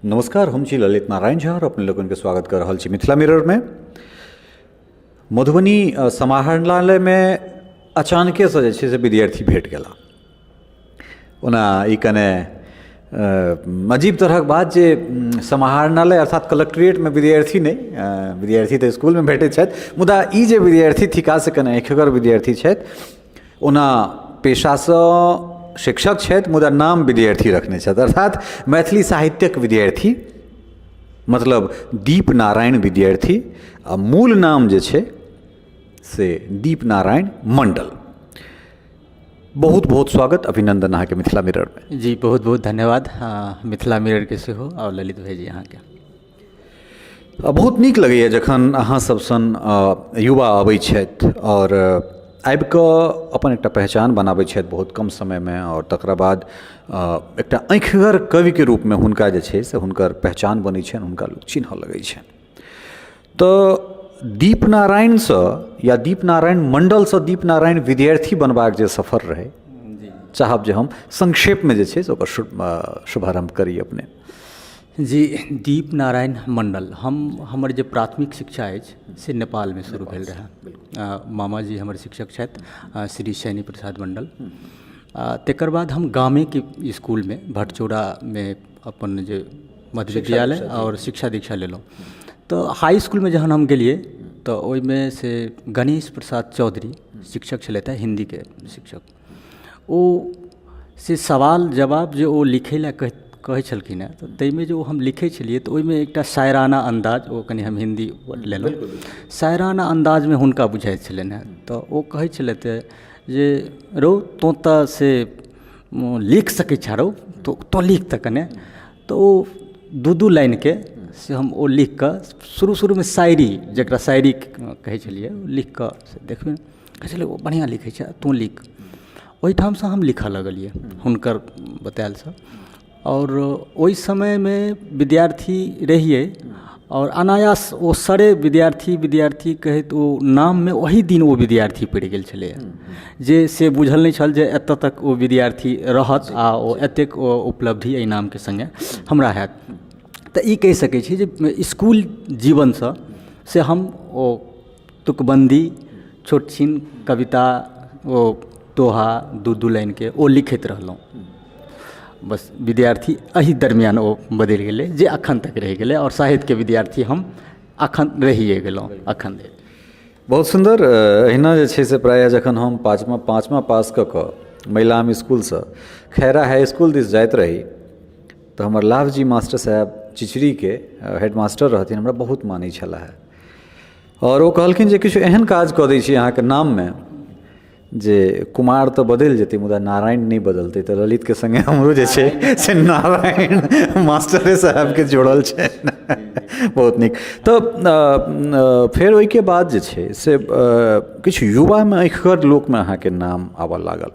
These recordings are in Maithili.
नमस्कार, हम छी ललित नारायण झा और अपने लोगन के स्वागत कर रहल छी मिथिला मिरर में। मधुबनी समाहरणालय में अचानके से जे छै से विद्यार्थी भेट गेला। ओना ई कने अजीब तरहक बात जे समाहरणालय अर्थात कलेक्ट्रेटमे विद्यार्थी नहि, विद्यार्थी तऽ इसकुलमे भेटैत छथि, मुदा ई जे विद्यार्थी थिका से कने अँखिगर विद्यार्थी छथि। ओना पेशासँ शिक्षक छथि मुदा नाम विद्यार्थी रखने छथि, अर्थात मैथिली साहित्यक विद्यार्थी, मतलब दीप नारायण विद्यार्थी, आ मूल नाम जे छै से दीप नारायण मण्डल। बहुत बहुत स्वागत, अभिनन्दन अहाँके मिथिला मिररमे। जी बहुत बहुत धन्यवाद मिथिला मिररके सेहो आओर ललित भाईजी अहाँके। बहुत नीक लगैए जखन अहाँ सब सन युवा अबै छथि आओर आबिकऽ अपन एकटा पहचान बनाबै छथि बहुत कम समयमे, आओर तकरा बाद एकटा अँखिगर कविके रूपमे हुनका जे छै से हुनकर पहचान बनै छनि, हुनका लोक चिन्हऽ लगै छनि। तऽ दीप नारायणसँ या दीप नारायण मण्डलसँ दीप नारायण विद्यार्थी बनबाक जे सफर रहै, चाहब जे हम संक्षेपमे जे छै से ओकर शुभारम्भ करी अपने। जी, दीप नारायण मण्डल। हमर जे प्राथमिक शिक्षा अछि से नेपालमे शुरू भेल रहए। मामाजी हमर शिक्षक छथि, श्री शनि प्रसाद मण्डल। तकर बाद हम गामेके इसकुलमे भटचोड़ामे अपन जे मध्य विद्यालय आओर शिक्षा दीक्षा लेलहुँ। तऽ हाइ इसकुलमे जहन हम गेलियै तऽ ओहिमे से गणेश प्रसाद चौधरी शिक्षक छलथि हेँ, हिन्दीके शिक्षक। ओ से सवाल जवाब जे ओ लिखै लए कहै छलखिन हेँ, तऽ ताहिमे जे ओ हम लिखै छलियै तऽ ओहिमे एकटा शायराना अन्दाज, ओ कनि हम हिन्दी लेलहुँ, शायराना अन्दाजमे हुनका बुझाइत छलनि हेँ। तऽ ओ कहै छलथि जे रौ तोँ तऽ से लिख सकै छऽ रौ, तोँ लिख तऽ कने। तऽ ओ दू दू लाइनके से हम ओ लिखिकऽ शुरू शुरूमे शायरी, जकरा शायरी कहै छलियै, लिखिकऽ से देखबै, कहै छलै ओ बढ़िआँ लिखै छै, तोँ लिख। ओहिठामसँ हम लिखऽ लगलियै हुनकर बताएलसँ। आओर ओहि समयमे विद्यार्थी रहियै आओर अनायास ओ सरे विद्यार्थी विद्यार्थी कहैत ओ नाममे ओही दिन ओ विद्यार्थी पड़ि गेल छलैए, जे से बुझल नहि छल जे एतऽ तक ओ विद्यार्थी रहत आ ओ एतेक ओ उपलब्धि एहि नामके सङ्गे हमरा हैत। तऽ ई कहि सकै छी जे इसकुल जीवनसँ से हम ओ तुकबन्दी, छोट छिन कविता, ओ दोहा दू दू लाइनके ओ लिखैत रहलहुँ। बस विद्यार्थी एहि दरमियान ओ बदलि गेलै जे अखन तक रहि गेलै, आओर साहित्यके विद्यार्थी हम अखन रहिए गेलहुँ अखन धरि। बहुत सुन्दर। एहिना जे छै से प्रायः जखन हम पाँचमा पाँचमा पास कऽ कऽ मैलाम इसकुलसँ खैरा हाई इसकुल दिस जाइत रही तऽ हमर लाभजी मास्टर साहेब चिचरीके हेडमास्टर रहथिन, हमरा बहुत मानै छलाह आओर ओ कहलखिन जे किछु एहन काज कऽ दै छी अहाँके नाममे जे कुमार तऽ बदलि जेतै मुदा नारायण नहि बदलतै। तऽ ललितके सङ्गे हमरो जे छै से नारायण मास्टरे साहेबके जोड़ल छै। बहुत नीक। तऽ फेर ओहिके बाद जे छै से किछु युवामे अँखिगर लोकमे अहाँके नाम आबऽ लागल,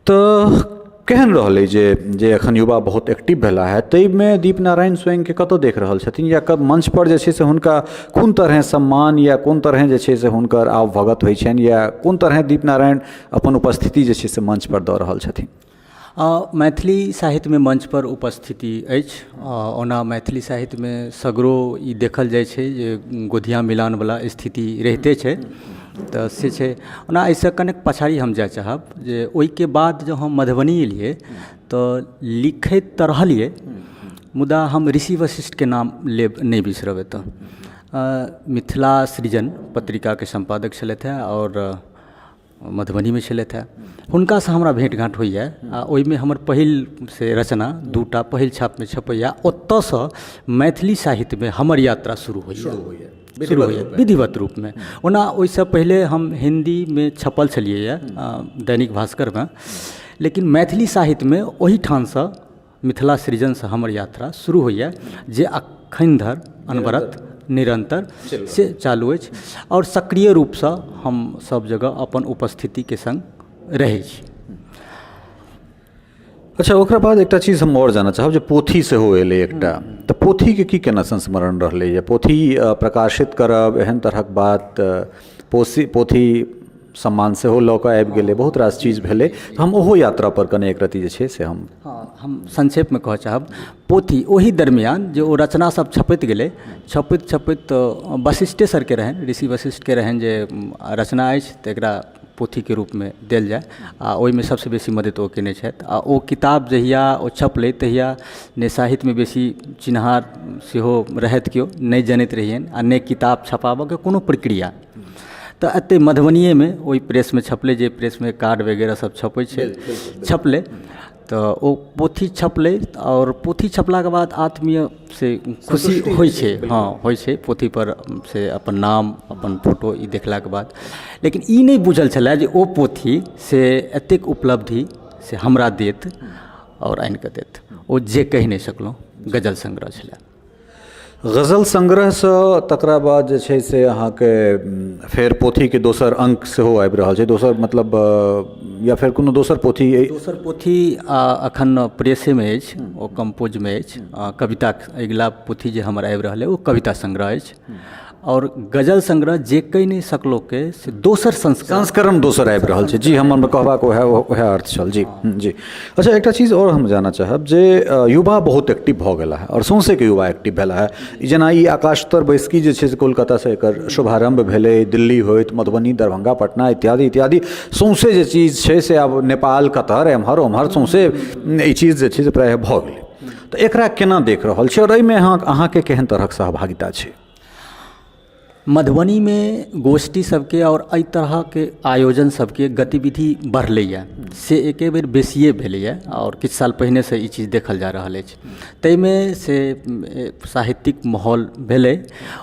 तऽ केहन रहलै जे जे एखन युवा बहुत एक्टिव भेला हे ताहिमे दीप नारायण स्वयंके कतऽ देख रहल छथिन, या मंचपर जे छै से हुनका कोन तरहेँ सम्मान या कोन तरहेँ जे छै से हुनकर आवभगत होइ छनि, या कोन तरहेँ दीप नारायण अपन उपस्थिति जे छै से मंचपर दऽ रहल छथिन? मैथिली साहित्यमे मंचपर उपस्थिति अछि। ओना मैथिली साहित्यमे सगरो ई देखल जाइ छै जे गोधिया मिलानवला स्थिति रहिते छै, तऽ से छै। ओना एहिसँ कनेक पछाड़ी हम जाय चाहब जे ओहिके बाद जँ हम मधुबनी एलियै तऽ लिखैत तऽ रहलियै, मुदा हम ऋषि वशिष्ठके नाम लेब नहि बिसरब एतऽ। मिथिला सृजन पत्रिकाके सम्पादक छलथि हेँ आओर मधुबनीमे छलथि हेँ। हुनकासँ हमरा भेँट घाँट होइए आ ओहिमे हमर पहिल से रचना दूटा पहिल छापमे छपैए। ओतऽसँ मैथिली साहित्यमे हमर यात्रा शुरू होइए, शुरू होइए विधिवत रूपमे। ओना ओहिसँ पहिले हम हिन्दीमे छपल छलियै दैनिक भास्करमे, लेकिन मैथिली साहित्यमे ओहिठामसँ मिथिला सृजनसँ हमर यात्रा शुरू होइए जे अखन धरि अनवरत निरन्तर से चालू अछि आओर सक्रिय रूपसँ हम सब जगह अपन उपस्थितिके सङ्ग रहै छी। अच्छा, ओकरा बाद एकटा चीज हम आओर जानऽ चाहब जे पोथी सेहो एलै एकटा, तऽ पोथीके की केना संस्मरण रहलैए? पोथी प्रकाशित करब एहन तरहक बात, पोथी सम्मान सेहो लऽ कऽ आबि गेलै, बहुत रास चीज भेलै। तऽ हम ओहो यात्रापर कने एक रत्ती जे छै से हम, हँ, हम संक्षेपमे कहऽ चाहब, पोथी ओहि दरमियान जे ओ रचना सब छपैत गेलै, छपैत छपैत तऽ वशिष्ठे सरके रहनि, ऋषि वशिष्ठके रहनि जे रचना अछि तऽ एकरा पोथीके रूपमे देल जाए, आ ओहिमे सबसँ बेसी मदति ओ कयने छथि। आ ओ किताब जहिया ओ छपलै तहिया नहि साहित्यमे बेसी चिन्हार सेहो रहथि, केओ नहि जनैत रहिअनि, आ नहि किताब छपाबऽके कोनो प्रक्रिया। तऽ एतहि मधुबनिएमे ओहि प्रेसमे छपलै, जे प्रेसमे कार्ड वगैरह सब छपै छै, छपलै। तऽ ओ पोथी छपलै, आओर पोथी छपलाके बाद आत्मीय से खुशी होइ छै, हँ होइ छै, पोथीपर से अपन नाम अपन फोटो ई देखलाके बाद। लेकिन ई नहि बुझल छलै जे ओ पोथी से एतेक उपलब्धि से हमरा देत आओर आनिकऽ देत ओ, जे कहि नहि सकलहुँ। गजल सङ्ग्रह छलै। गजल सङ्ग्रहसँ तकरा बाद जे छै से अहाँके फेर पोथीके दोसर अङ्क सेहो आबि रहल छै, दोसर मतलब या फेर कोनो दोसर पोथी? दोसर पोथी एखन प्रेसेमे अछि, ओ कम्पोजमे अछि। कविता, अगिला पोथी जे हमर आबि रहल अइ ओ कविता सङ्ग्रह अछि, आओर गजल सङ्ग्रह जे कहि नहि सकलहुँके से दोसर संस्करण, संस्करण दोसर आबि रहल छै। जी, हमर कहबाक उएह उएह अर्थ छल। जी जी। अच्छा, एकटा चीज आओर हम जानऽ चाहब जे युवा बहुत एक्टिव भऽ गेला है आओर सौँसेके युवा एक्टिव भेला है। जेना ई आकाशतर बैसकी जे छै से कोलकातासँ एकर शुभारम्भ भेलै, दिल्ली होइत मधुबनी, दरभंगा, पटना इत्यादि इत्यादि सौँसे जे चीज छै से आब नेपाल, कतर, एम्हर ओम्हर सौँसे ई चीज जे छै से प्रायः भऽ गेलै। तऽ एकरा केना देख रहल छी आओर एहिमे अहाँके केहन तरहक सहभागिता छै? मधुबनीमे गोष्ठी सबके आओर एहि तरहके आयोजन सबके गतिविधि बढ़लैए, से एके बेर बेसिए भेलैए, आओर किछु साल पहिनेसँ ई चीज देखल जा रहल अछि। ताहिमे से साहित्यिक माहौल भेलै,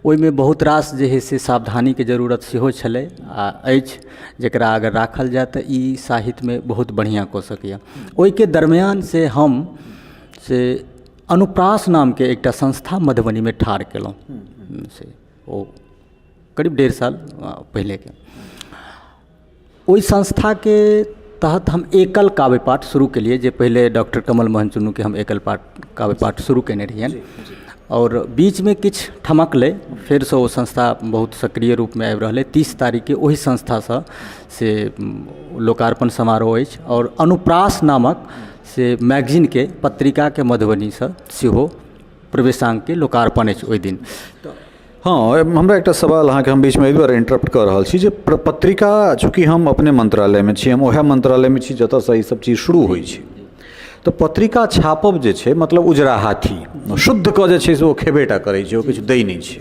ओहिमे बहुत रास जे हइ से सावधानीके जरूरत सेहो छलै आ अछि, जकरा अगर राखल जाए तऽ ई साहित्यमे बहुत बढ़िआँ कऽ सकैए। ओहिके दरमियान से हम से अनुप्रास नामके एकटा संस्था मधुबनीमे ठाढ़ केलहुँ, से ओ करीब 1.5 साल पहिलेके। ओहि संस्थाके तहत हम एकल काव्य पाठ शुरू केलिए, जे पहिले डॉक्टर कमल मोहन चुन्नूके हम एकल पाठ काव्य पाठ शुरू कयने रहियनि, आओर बीचमे किछु ठमकलै, फेरसँ ओ संस्था बहुत सक्रिय रूपमे आबि रहल अइ। 30 तारीखके ओहि संस्थासँ से लोकार्पण समारोह अछि, आओर अनुप्रास नामक से मैगजीनके पत्रिकाके मधुबनीसँ सेहो प्रवेशाङ्कके लोकार्पण अछि ओहि दिन। हँ, हमरा एकटा सवाल अहाँके, हम बीचमे एहि दुआरे इंटरप्ट कऽ रहल छी जे पत्रिका, चूँकि हम अपने मंत्रालयमे छी, हम उएह मंत्रालयमे छी जतऽसँ ई सब चीज शुरू होइ छै, तऽ पत्रिका छापब जे छै मतलब उजरा हाथी शुद्धके जे छै से ओ खेबे टा करै छै, ओ किछु दै नहि छै।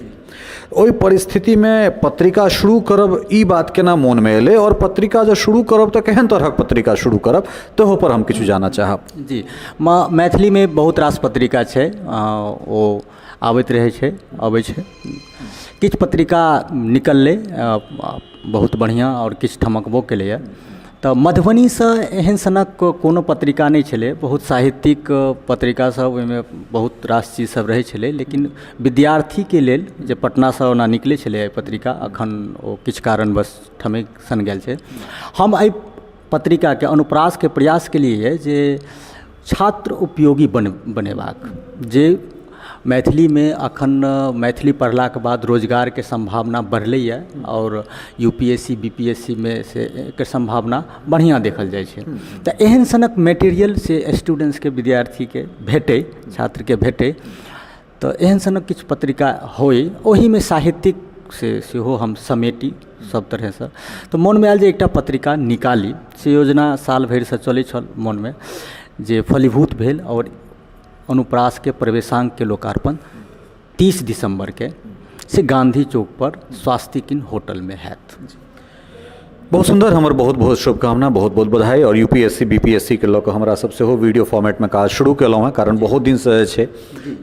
ओहि परिस्थितिमे पत्रिका शुरू करब ई बात केना मोनमे एलै, आओर पत्रिका जे शुरू करब तऽ केहन तरहक पत्रिका शुरू करब, तहूपर हम किछु जानऽ चाहब। जी, मैथिलीमे बहुत रास पत्रिका छै, ओ आबैत रहै छै, अबै छै। किछु पत्रिका निकललै बहुत बढ़िआँ आओर किछु ठमकबो केलैए। तऽ मधुबनीसँ एहन सनक कोनो पत्रिका नहि छलै। बहुत साहित्यिक पत्रिका सब ओहिमे बहुत रास चीज सब रहै छलै, लेकिन विद्यार्थीके लेल जे पटनासँ ओना निकलै छलै पत्रिका, एखन ओ किछु कारणवश ठमकि सन गेल छै। हम एहि पत्रिकाके अनुप्रासके प्रयास केलिए जे छात्र उपयोगी बनेबाक, जे मैथिलीमे एखन मैथिली पढ़लाके बाद रोजगारके सम्भावना बढ़लैए आओर U P S C, B P S C मे से एकर सम्भावना बढ़िआँ देखल जाइ छै। तऽ एहन सनक मेटेरियल से स्टूडेन्ट्सके, विद्यार्थीके भेटै, छात्रके भेटै, तऽ एहन सनक किछु पत्रिका होइ, ओहिमे साहित्यिक से सेहो हम समेटी सब तरहसँ। तऽ मोनमे आयल जे एकटा पत्रिका निकाली, से योजना साल भरिसँ चलै छल मोनमे, जे फलीभूत भेल, आओर अनुप्रासके प्रवेशाङ्कके लोकार्पण 30 दिसम्बरके से गाँधी चौकपर स्वास्तिक इन होटलमे हैत। बहुत सुन्दर, हमर बहुत बहुत शुभकामना, बहुत बहुत बधाई। आओर U P S C, B P S C के लऽ कऽ हमरा सब सेहो वीडियो फॉर्मेटमे काज शुरू केलहुँ हेँ, कारण बहुत दिनसँ जे छै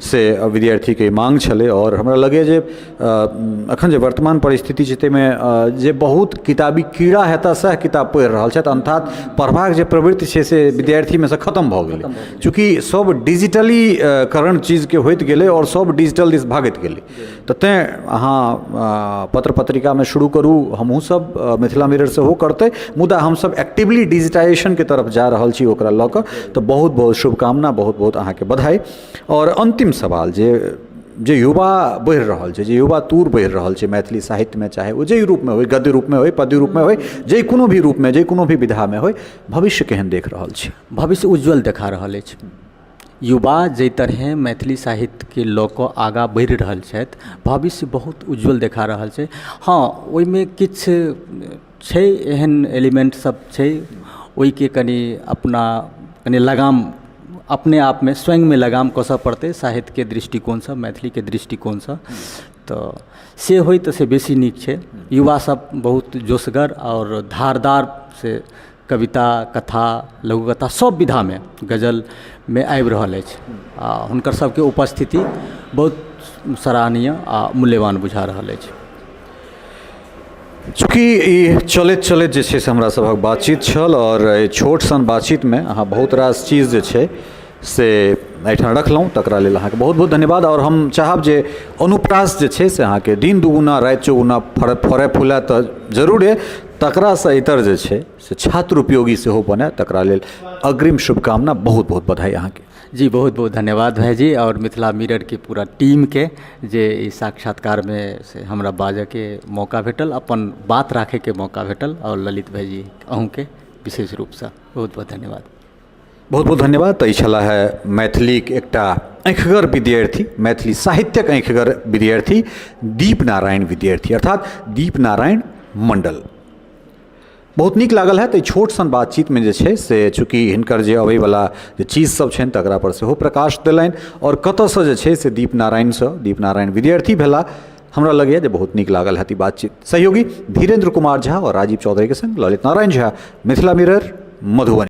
से विद्यार्थीके माँग छलै। आओर हमरा लगैए जे एखन जे वर्तमान परिस्थिति छै ताहिमे जे बहुत किताबी कीड़ा हेता सएह किताब पढ़ि रहल छथि, अर्थात पढ़बाक जे प्रवृत्ति छै से विद्यार्थीमे से खतम भऽ गेलै, चूँकि सब डिजिटली करण चीजके होइत गेलै आओर सब डिजिटल दिस भागैत गेलै। तऽ तेँ अहाँ पत्र पत्रिकामे शुरू करू, हमहूँ सब, मिथिला मिरर सेहो करतै, मुदा हमसब एक्टिवली डिजिटाइजेशनके तरफ जा रहल छी ओकरा लऽ कऽ। तऽ बहुत बहुत शुभकामना, बहुत बहुत अहाँके बधाई। आओर अन्तिम सवाल जे जे युवा बढ़ि रहल छै, जे युवा तूर बढ़ि रहल छै मैथिली साहित्यमे, चाहे ओ जाहि रूपमे होइ, गद्य रूपमे होइ, पद्य रूपमे होइ, जाहि कोनो भी रूपमे, जाहि कोनो भी विधामे होइ, भविष्य केहन देख रहल छी? भविष्य उज्ज्वल देखा रहल अछि। युवा जाहि तरहेँ मैथिली साहित्यके लऽ कऽ आगाँ बढ़ि रहल छथि, भविष्य बहुत उज्ज्वल देखा रहल छै। हँ, ओहिमे किछु छै, एहन एलिमेन्ट सब छै, ओहिके कनि अपना कनि लगाम अपने आपमे स्वयंमे लगाम कसऽ पड़तै साहित्यके दृष्टिकोणसँ, मैथिलीके दृष्टिकोणसँ, तऽ से होइ तऽ से बेसी नीक छै। युवासब बहुत जोशगर आओर धारदार से कविता, कथा, लघुकथा सब विधामे, गजलमे आबि रहल अछि आ हुनकर सबके उपस्थिति बहुत सराहनीय आ मूल्यवान बुझा रहल अछि। चूँकि ई चलैत चलैत जे छै से हमरा सभक बातचीत छल आओर एहि छोट सन बातचीतमे अहाँ बहुत रास चीज जे छै से एहिठाम रखलहुँ, तकरा लेल अहाँके बहुत बहुत धन्यवाद। आओर हम चाहब जे अनुप्रास जे छै से अहाँके दिन दुगुना राति चौगुना फड़ै फूलै तऽ जरूरे, तकरासँ इतर जे छै से छात्र उपयोगी सेहो बनय, तकरा लेल अग्रिम शुभकामना, बहुत बहुत बधाई अहाँके। जी, बहुत बहुत धन्यवाद भाइजी आओर मिथिला मिररके पूरा टीमके जे ई साक्षात्कारमे से हमरा बाजऽके मौका भेटल, अपन बात राखैके मौका भेटल। आओर ललित भाइजी अहूँके विशेष रूपसँ बहुत बहुत धन्यवाद। बहुत बहुत धन्यवाद। तऽ ई छलाह है मैथिलीक एकटा अँखिगर विद्यार्थी, मैथिली साहित्यक अँखिगर विद्यार्थी दीप नारायण विद्यार्थी, अर्थात दीप नारायण मण्डल। बहुत नीक लागल है तऽ छोट सन बातचीतमे जे छै से चूँकि हिनकर जे अबैवला जे चीज सब छनि तकरा पर सेहो प्रकाश देलनि आओर कतऽसँ जे छै से दीप नारायणसँ दीप नारायण विद्यार्थी भेला। हमरा लगैए जे बहुत नीक लागल हैत ई बातचीत। सहयोगी धीरेन्द्र कुमार झा आओर राजीव चौधरीके संग ललित नारायण झा, मिथिला मिरर, मधुबनी।